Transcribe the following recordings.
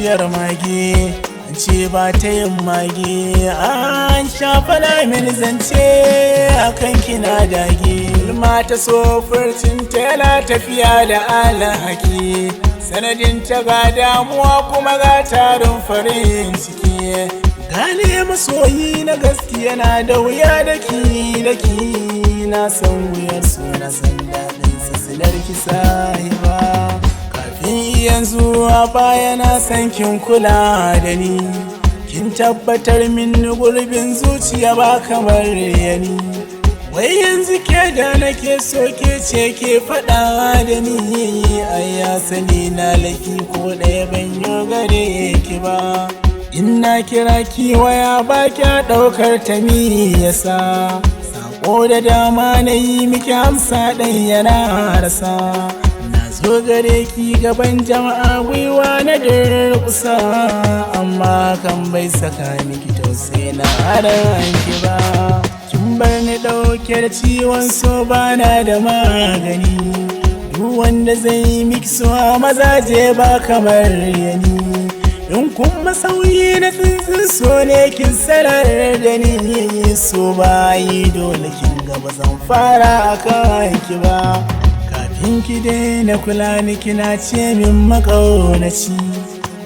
Zuciyar mage an ce ba ta yin mage. An shafa min zance akan kina dage. Mata so furcin ta yana tafiya da alhaki. Sanadin ta ga damuwa kuma ga tarin farin ciki. Gane masoyi na gaskiya na da wuya daki daki. Na san wuyar so, na san daɗin sasilar ki sahiba. Kafin yanzu a baya na san kin kula da ni. Kin tabbatar min gurbin zuciya ba kamar yani. Wai yanzu ke da nake so ke ce ke faɗa da ni. Ai ya sani na laifi ko ɗaya ban yi gare ki ba. In na kira ki waya ba kya ɗaukar ta, mi yasa? Sako da dama na yi miki, amsa ɗan yana rasa. Na zo gare ki gaban jama'a, gwiwa na durƙusa, amma kan bai saka miki tausayi na ki ba. Kin bar ni ɗauke da ciwon so, bana da magani. Duk wanda zai yi miki so a mazaje ba kamar yani. In kuma sauyi na tsuntsun so ne, kin sanar da ni. So bayi dole, kin gaba zan fara akan ki ba. Kafin ki daina kula ni, kina ce min makaunaci.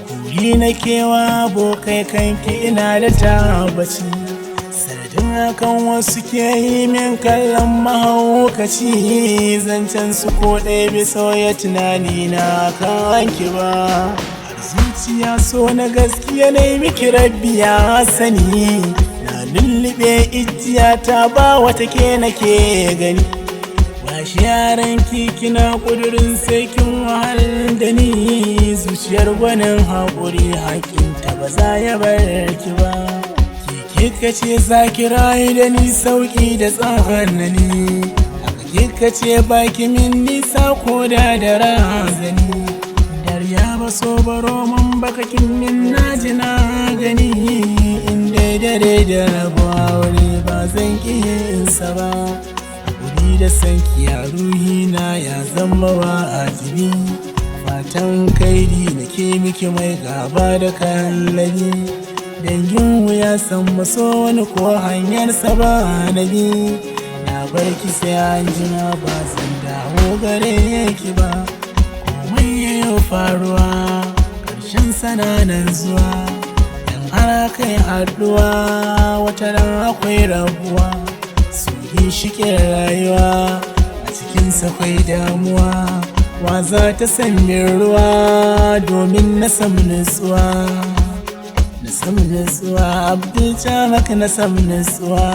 Kuri na kewa abokai kanki, ina da tabbaci. Sanadin hakan wasu ke yi min kallon mahaukaci. Zancen su ko ɗaya bai sauya tunani na kan ki ba. Zuciya so na gaskiya na yi miki, Rabbi ya sani. Na lullube ijiya ta ba wata ke nake gani. Bashi yaran kina kudurin sai kin wahal da ni. Zuciyar gwanin haƙuri haƙinta ba za ya bar ki ba. Ke kika ce za ki rayu da ni sauƙi da tsanani. Haka kika ce baki min nisa ko da da razani. Darya ba so baro man baka kin min, naji na gani. In dai dare da rabuwa wuri ba zan ƙi yinsa ba. Wuri da sanki ya ruhina ya zama wajibi. Fatan kairi na ke miki mai gaba da kallabi. Dangin wuya san maso wani ko hanyarsa ba nabi. Na barki sai an jima, ba zan dawo gare ki ba. Komai yayo faruwa, ƙarshen sananan zuwa. Yan har kai haɗuwa, wata ran akwai rabuwa. Su ginshiƙin rayuwa, a cikinsa kwai damuwa. Wa za ta san min ruwa domin na samu nutsuwa? Na samu nutsuwa, Abdul Chamak, na samu nutsuwa.